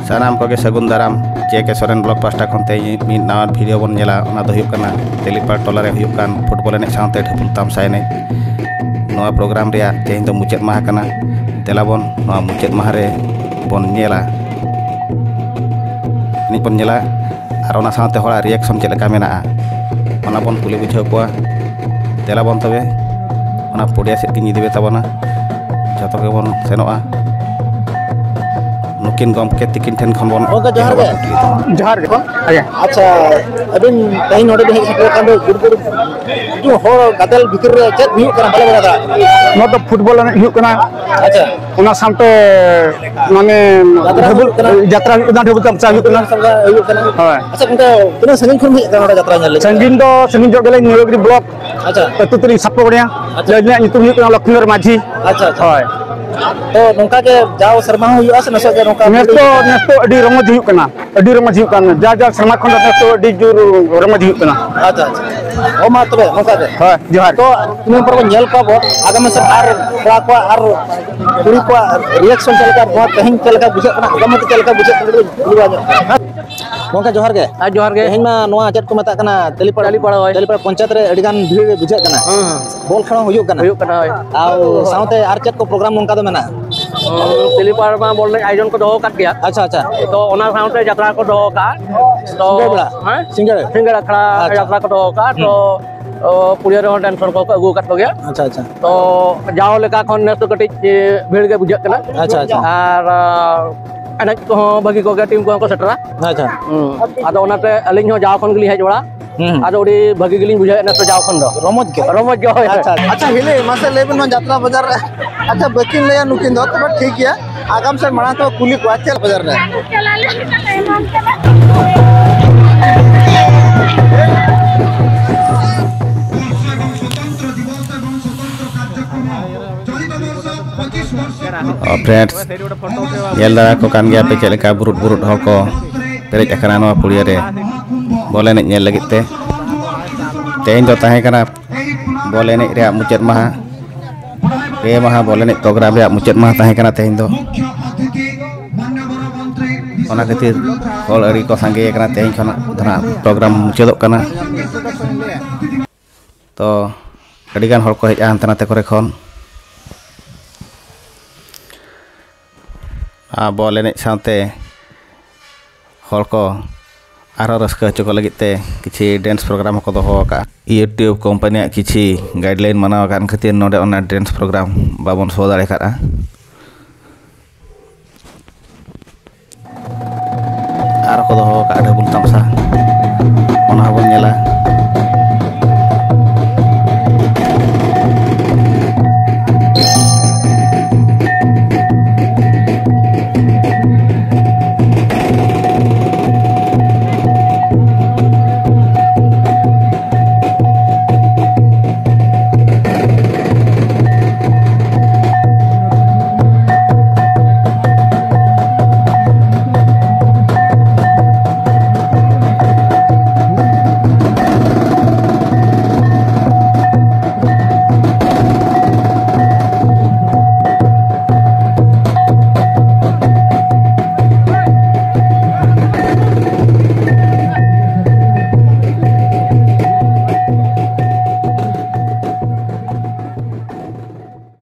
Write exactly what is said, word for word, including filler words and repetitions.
ᱥᱟᱱᱟᱢ ᱠᱚᱜᱮ ᱥᱟᱹᱜᱩᱱ ᱫᱟᱨᱟᱢ᱾ ᱡᱮ ᱠᱮ ᱥᱚᱨᱮᱱ ᱵᱞᱚᱜ ᱯᱟᱦᱴᱟ ᱠᱷᱚᱱ ᱛᱮ ᱢᱤᱫ ᱱᱟᱣᱟ ᱵᱷᱤᱰᱤᱭᱳ ᱵᱚᱱ ᱧᱮᱞᱟ᱾ ᱚᱱᱟ ᱫᱚ ᱦᱩᱭᱩᱜ ᱠᱟᱱᱟ ᱛᱮᱞᱤᱯᱟᱲ ᱴᱚᱞᱟ ᱨᱮ ᱦᱩᱭᱩᱜ ᱠᱟᱱ ᱯᱷᱩᱴᱵᱚᱞ ᱮᱱᱮᱡ ᱥᱟᱶᱛᱮ ᱰᱷᱟᱹᱵᱩᱞ ᱛᱟᱢᱥᱟ ᱮᱱᱮᱡ᱾ ᱱᱚᱣᱟ ᱯᱨᱳᱜᱨᱟᱢ ᱨᱮᱭᱟᱜ ᱛᱮᱦᱮᱧ ᱫᱚ ᱢᱩᱪᱟᱹᱫ ᱢᱟᱦᱟ ᱠᱟᱱᱟ᱾ ᱫᱮᱞᱟ ᱵᱚᱱ ᱱᱚᱣᱟ ᱢᱩᱪᱟᱹᱫ ᱢᱟᱦᱟ ᱨᱮ ᱵᱚᱱ ᱧᱮᱞᱟ, ᱮᱱᱮᱡ ᱵᱚᱱ ᱧᱮᱞᱟ, ᱟᱨ ᱚᱱᱟ ᱥᱟᱶᱛᱮ ᱦᱚᱲᱟᱜ ᱨᱤᱭᱮᱠᱥᱚᱱ ᱪᱮᱫ ᱞᱮᱠᱟ ᱢᱮᱱᱟᱜᱼᱟ, ᱚᱱᱟ ᱵᱚᱱ ᱠᱩᱞᱤ ᱵᱩᱡᱷᱟᱹᱣ ᱠᱚᱣᱟ᱾ ᱫᱮᱞᱟ ᱵᱚᱱ ᱛᱚᱵᱮ ᱚᱱᱟ ᱯᱚᱰᱤᱭᱟ ᱥᱮᱫ ᱜᱤᱧ ᱤᱫᱤ ᱯᱮ ᱛᱟᱵᱚᱱᱟ, ᱡᱚᱛᱚ ᱜᱮᱵᱚᱱ ᱥᱮᱱᱚᱜᱼᱟ᱾ ᱱᱩᱠᱤᱱ ᱜᱚᱢᱠᱮ ᱛᱤᱠᱤᱱ ᱴᱷᱮᱱ ᱠᱷᱚᱱ ᱵᱚᱱ ᱜᱚᱢᱠᱮ, ᱡᱚᱦᱟᱨ ᱜᱮ᱾ ᱮᱦᱚᱵᱟ ᱠᱩᱠᱞᱤ ᱫᱚ᱾ ᱡᱚᱦᱟᱨ ᱜᱮ᱾ ᱟᱪᱪᱷᱟ, ᱟᱹᱵᱤᱱ ᱛᱮᱦᱮᱧ ᱱᱚᱰᱮ ᱵᱤᱱ ᱦᱮᱡ ᱥᱮᱴᱮᱨ ᱟᱠᱟᱱ ᱫᱚ ᱜᱩᱲᱜᱩᱲ ᱠᱤᱪᱷᱩ ᱦᱚᱲ ᱜᱟᱫᱮᱞ ᱵᱷᱤᱛᱤᱨ ᱨᱮ ᱪᱮᱫ ᱦᱩᱭᱩᱜ ᱠᱟᱱᱟ, ᱵᱟᱞᱮ ᱵᱟᱲᱟᱭ ᱫᱟᱲᱮᱭᱟᱜ ᱠᱟᱱᱟ᱾ ᱱᱚᱣᱟ ᱫᱚ ᱯᱷᱩᱴᱵᱚᱞ ᱮᱱᱮᱡ ᱦᱩᱭᱩᱜ ᱠᱟᱱᱟ᱾ ᱟᱪᱪᱷᱟ᱾ ᱚᱱᱟ ᱥᱟᱶᱛᱮ ᱢᱟᱱᱮ ᱡᱟᱛᱨᱟ ᱰᱷᱟᱹᱵᱩ-, ᱦᱩᱭᱩᱜ ᱠᱟᱱᱟ᱾ ᱡᱟᱛᱨᱟ ᱦᱩᱭᱩᱜ ᱠᱟᱱᱟ, ᱰᱷᱟᱹᱵᱩ ᱛᱟᱢᱥᱟ ᱦᱩᱭᱩᱜ ᱠᱟᱱᱟ᱾ ᱦᱩᱭᱩᱜ ᱠᱟᱱᱟ᱾ ᱦᱳᱭ᱾ ᱟᱪᱪᱷᱟ ᱜᱚᱢᱠᱮ, ᱛᱤᱱᱟᱹᱜ ᱥᱟᱺᱜᱤᱧ ᱠᱷᱚᱱ ᱵᱤᱱ ᱦᱮᱡ ᱟᱠᱟᱱᱟ ᱱᱚᱰᱮ ᱡᱟᱛᱨᱟ ᱧᱮᱞ ᱞᱟᱹᱜᱤᱫ? ᱥᱟᱺᱜᱤᱧ ᱫᱚ ᱥᱟᱺᱜᱤᱧ ᱧᱚᱜ ᱜᱮᱞᱮ, ᱱᱤᱭᱟᱹᱜᱤᱨᱤ ᱵᱞᱚᱠ᱾ ᱟᱪᱪᱷᱟ᱾ ᱟᱹᱛᱩ ᱛᱟᱹᱞᱤᱧ ᱥᱟᱵ ᱠᱚ ᱵᱟᱲᱟᱭᱟ᱾ ᱟᱪᱪᱷᱟ᱾ ᱟᱹᱞᱤᱧᱟᱜ ᱧᱩᱛᱩᱢ ᱦᱩᱭᱩᱜ ᱠᱟᱱᱟ ᱞᱚᱠᱠᱷᱤᱱᱫᱚᱨ ᱢᱟᱹᱡᱷᱤ᱾ ᱟᱪᱪᱷᱟ, ᱟᱪᱪᱷᱟ᱾ ᱦᱳᱭ᱾ ᱛᱚ ᱱᱚᱝᱠᱟ ᱜᱮ ᱡᱟᱣ ᱥᱮᱨᱢᱟ ᱦᱚᱸ ᱦᱩᱭᱩᱜᱼᱟ ᱥᱮ ᱱᱟᱥᱮ ᱜᱮ ᱱᱚᱝᱠᱟ? ᱱᱮᱥ ᱫᱚ, ᱱᱮᱥ ᱫᱚ ᱟᱹᱰᱤ ᱨᱚᱢᱚᱡᱽ ᱦᱩᱭᱩᱜ ᱠᱟᱱᱟ, ᱟᱹᱰᱤ ᱨᱚᱢᱚᱡᱽ ᱦᱩᱭᱩᱜ ᱠᱟᱱᱟ᱾ ᱡᱟ ᱡᱟ ᱥᱮᱨᱢᱟ ᱠᱷᱚᱱ ᱫᱚ ᱱᱮᱥ ᱫᱚ ᱟᱹᱰᱤ ᱡᱳᱨ ᱨᱚᱢᱚᱡᱽ ᱦᱩᱭᱩᱜ ᱠᱟᱱᱟ᱾ ᱟᱪᱪᱷᱟ, ᱟᱪᱪᱷᱟ᱾ ᱦᱚᱸ, ᱢᱟ ᱛᱚᱵᱮ ᱱᱚᱝᱠᱟ ᱜᱮ᱾ ᱦᱳᱭ, ᱡᱚᱦᱟᱨ᱾ ᱛᱚ ᱤᱱᱟᱹ ᱯᱚᱨ ᱵᱚᱱ ᱧᱮᱞ ᱠᱚᱣᱟ ᱵᱚᱱ ᱟᱜᱟᱢ ᱥᱮᱫ ᱟᱨ ᱠᱚᱲᱟ ᱠᱚᱣᱟᱜ ᱟᱨ ᱠᱩᱲᱤ ᱠᱚᱣᱟᱜ ᱨᱤᱭᱮᱠᱥᱚᱱ ᱪᱮᱫ ᱞᱮᱠᱟ, ᱱᱚᱣᱟ ᱛᱮᱦᱮᱧ ᱪᱮᱫ ᱞᱮᱠᱟ ᱵᱩᱡᱷᱟᱹᱜ ᱠᱟᱱᱟ, ᱟᱜᱟᱢ ᱛᱮ ᱪᱮᱫ ᱞᱮᱠᱟ ᱵᱩᱡᱷᱟᱹᱜ ᱠᱟᱱᱟ, ᱠᱟᱹᱴᱤᱡ ᱠᱩᱞᱤ ᱵᱟᱲᱟ ᱧᱚᱜ ᱠᱚᱣᱟ᱾ ᱜᱚᱝᱠᱮ, ᱡᱚᱦᱟᱨ ᱜᱮ᱾ ᱦᱮᱸ, ᱡᱚᱦᱟᱨ ᱜᱮ᱾ ᱛᱮᱦᱮᱧ ᱢᱟ ᱱᱚᱣᱟ ᱪᱮᱫ ᱠᱚ ᱢᱮᱛᱟᱜ ᱠᱟᱱᱟ, ᱛᱮᱞᱤᱯᱟᱲᱟ, ᱛᱮᱞᱤᱯᱟᱲᱟ, ᱦᱳᱭ᱾ ᱛᱮᱞᱤᱯᱟᱲᱟ ᱯᱚᱧᱪᱟᱭᱮᱛ ᱨᱮ ᱟᱹᱰᱤ ᱜᱟᱱ ᱵᱷᱤᱲ ᱵᱩᱡᱷᱟᱹᱜ ᱠᱟᱱᱟ᱾ ᱦᱮᱸ, ᱦᱮᱸ᱾ ᱵᱚᱞ ᱠᱷᱮᱞ ᱦᱚᱸ ᱦᱩᱭᱩᱜ ᱠᱟᱱᱟ᱾ ᱦᱩᱭᱩᱜ ᱠᱟᱱᱟ, ᱦᱳᱭ᱾ ᱟᱨ ᱥᱟᱶᱛᱮ ᱟᱨ ᱪᱮᱫ ᱠᱚ ᱯᱨᱳᱜᱨᱟᱢ ᱱᱚᱝᱠᱟ ᱫᱚ ᱢᱮᱱᱟᱜᱼᱟ? ᱦᱩᱸ, ᱛᱮᱞᱤᱯᱟᱲ ᱢᱟ ᱵᱚᱞ ᱮᱱᱮᱡ ᱟᱭᱳᱡᱚᱱ ᱠᱚ ᱫᱚᱦᱚ ᱟᱠᱟᱫ ᱜᱮᱭᱟ᱾ ᱟᱪᱪᱷᱟ, ᱟᱪᱪᱷᱟ᱾ ᱛᱚ, ᱚᱱᱟ ᱥᱟᱶᱛᱮ ᱡᱟᱛᱨᱟ ᱠᱚ ᱫᱚᱦᱚ ᱟᱠᱟᱫᱼᱟ᱾ ᱛᱚ, ᱥᱤᱸᱜᱟᱹᱲ ᱵᱮᱲᱟ? ᱦᱮᱸ? ᱥᱤᱸᱜᱟᱹᱲ? ᱥᱤᱸᱜᱟᱹᱲ ᱟᱠᱷᱲᱟ ᱟᱪᱪᱷᱟ᱾ ᱡᱟᱛᱨᱟ ᱠᱚ ᱫᱚᱦᱚ ᱟᱠᱟᱫᱼᱟ᱾ ᱛᱚ, ᱦᱩᱸ᱾ ᱚ, ᱯᱩᱲᱤᱭᱟᱹ ᱨᱮᱦᱚᱸ ᱰᱮᱱᱥᱚᱨ ᱠᱚᱠᱚ ᱟᱹᱜᱩ ᱟᱠᱟᱫ ᱠᱚᱜᱮᱭᱟ᱾ ᱟᱪᱪᱷᱟ, ᱟᱪᱪᱷᱟ᱾ ᱛᱚ, ᱡᱟᱣ ᱞᱮᱠᱟ ᱠᱷᱚᱱ ᱱᱮᱥ ᱫᱚ ᱠᱟᱹᱴᱤᱡ, ᱮ, ᱵᱷᱤᱲ ᱜᱮ ᱵᱩᱡᱷᱟᱹᱜ ᱠᱟᱱᱟ᱾ ᱟᱪᱪᱷᱟ, ᱟᱪᱪᱷᱟ᱾ ᱟᱨ, ᱟ, ᱮᱱᱮᱡ ᱠᱚᱦᱚᱸ ᱵᱷᱟᱹᱜᱤ ᱠᱚᱜᱮ, ᱴᱤᱢ ᱠᱚᱦᱚᱸ ᱠᱚ ᱥᱮᱴᱮᱨᱟ᱾ ᱟᱪᱪᱷᱟ᱾ ᱦᱩᱸ᱾ ᱟᱫᱚ ᱚᱱᱟᱛᱮ ᱟᱹᱞᱤᱧ ᱦᱚᱸ ᱡᱟᱣ ᱠᱷᱚᱱ ᱜᱮᱞᱤᱧ ᱦᱮᱡ ᱵᱟᱲᱟ᱾ ᱦᱩᱸ, ᱦᱩᱸ᱾ ᱟᱫᱚ ᱟᱹᱰᱤ ᱵᱷᱟᱹᱜᱤ ᱜᱮᱞᱤᱧ ᱵᱩᱡᱷᱟᱹᱣᱮᱫ ᱱᱮᱥ ᱫᱚ ᱡᱟᱣ ᱠᱷᱚᱱ ᱫᱚ᱾ ᱨᱚᱢᱚᱡᱽ ᱜᱮ? ᱨᱚᱢᱚᱡᱽ ᱜᱮ, ᱦᱳᱭ᱾ ᱟᱪᱪᱷᱟ, ᱟᱪᱪᱷᱟ᱾ ᱟᱪᱪᱷᱟ, ᱦᱤᱞᱤ, ᱢᱟᱥᱮ ᱞᱟᱹᱭ ᱵᱮᱱ ᱢᱟ, ᱡᱟᱛᱨᱟ ᱵᱟᱡᱟᱨ ᱨᱮ, ᱟᱪᱪᱷᱟ, ᱵᱟᱹᱠᱤᱱ ᱞᱟᱹᱭᱟ ᱱᱩᱠᱤᱱ ᱫᱚ, ᱛᱚᱵᱮ ᱴᱷᱤᱠ ᱜᱮᱭᱟ, ᱟᱜᱟᱢ ᱥᱮᱫ ᱢᱟᱲᱟᱝ ᱛᱮᱵᱚ ᱠᱩᱞᱤ ᱠᱚᱣᱟ, ᱪᱮᱫ ᱵᱟᱡᱟᱨ ᱨᱮ? ᱚ, friends, ᱧᱮᱞ ᱫᱟᱨᱟ ᱠᱚ ᱠᱟᱱ ᱜᱮᱭᱟ ᱯᱮ ᱪᱮᱫ ᱞᱮᱠᱟ ᱵᱩᱨᱩᱫ ᱵᱩᱨᱩᱫ ᱦᱚᱲ ᱠᱚ ᱯᱮᱨᱮᱡ ᱟᱠᱟᱱᱟ ᱱᱚᱣᱟ ᱯᱩᱲᱤᱭᱟᱹ ᱨᱮ ᱵᱚᱞ ᱮᱱᱮᱡ ᱧᱮᱞ ᱞᱟᱹᱜᱤᱫ ᱛᱮ᱾ ᱛᱮᱦᱮᱧ ᱫᱚ ᱛᱟᱦᱮᱸ ᱠᱟᱱᱟ ᱵᱚᱞ ᱮᱱᱮᱡ ᱨᱮᱭᱟᱜ ᱢᱩᱪᱟᱹᱫ ᱢᱟᱦᱟ, ᱯᱮ ᱢᱟᱦᱟ ᱵᱚᱞ ᱮᱱᱮᱡ ᱯᱨᱳᱜᱨᱟᱢ ᱨᱮᱭᱟᱜ ᱢᱩᱪᱟᱹᱫ ᱢᱟᱦᱟ ᱛᱟᱦᱮᱸ ᱠᱟᱱᱟ ᱛᱮᱦᱮᱧ ᱫᱚ᱾ ᱚᱱᱟ ᱠᱷᱟᱹᱛᱤᱨ ᱦᱚᱲ ᱟᱹᱰᱤ ᱠᱚ ᱥᱟᱸᱜᱮ ᱟᱠᱟᱱᱟ᱾ ᱛᱮᱦᱮᱧ ᱠᱷᱚᱱᱟᱜ ᱫᱚ ᱱᱟᱦᱟᱜ ᱯᱨᱳᱜᱨᱟᱢ ᱢᱩᱪᱟᱹᱫᱚᱜ ᱠᱟᱱᱟ᱾ ᱛᱚ ᱟᱹᱰᱤᱜᱟᱱ ᱦᱚᱲ ᱠᱚ ᱦᱮᱡᱼᱟ ᱦᱟᱱᱛᱮ ᱱᱟᱛᱮ ᱠᱚᱨᱮ ᱠᱷᱚᱱ᱾ ᱟᱨ ᱵᱚᱞ ᱮᱱᱮᱡ ᱥᱟᱶᱛᱮ ᱦᱚᱲ ᱠᱚ ᱟᱨᱦᱚᱸ ᱨᱟᱹᱥᱠᱟᱹ ᱦᱚᱪᱚ ᱠᱚ ᱞᱟᱹᱜᱤᱫ ᱛᱮ ᱠᱤᱪᱷᱤ ᱰᱮᱱᱥ ᱯᱨᱳᱜᱨᱟᱢ ᱦᱚᱸᱠᱚ ᱫᱚᱦᱚ ᱟᱠᱟᱫᱼᱟ᱾ ᱤᱭᱩᱴᱤᱭᱩᱵᱽ ᱠᱳᱢᱯᱟᱱᱤᱭᱟᱜ ᱠᱤᱪᱷᱤ ᱜᱟᱭᱤᱰᱞᱟᱭᱤᱱ ᱢᱟᱱᱟᱣ ᱟᱠᱟᱫ ᱠᱷᱟᱹᱛᱤᱨ ᱱᱚᱰᱮ ᱚᱱᱟ ᱰᱮᱱᱥ ᱯᱨᱳᱜᱨᱟᱢ ᱵᱟᱵᱚᱱ ᱥᱳ ᱫᱟᱲᱮ ᱟᱠᱟᱫᱼᱟ᱾ ᱟᱨ ᱠᱚ ᱫᱚᱦᱚ ᱟᱠᱟᱫᱼᱟ ᱰᱷᱟᱹᱵᱩᱞ ᱛᱟᱢᱥᱟ, ᱚᱱᱟ ᱦᱚᱸᱵᱚᱱ ᱧᱮᱞᱟ᱾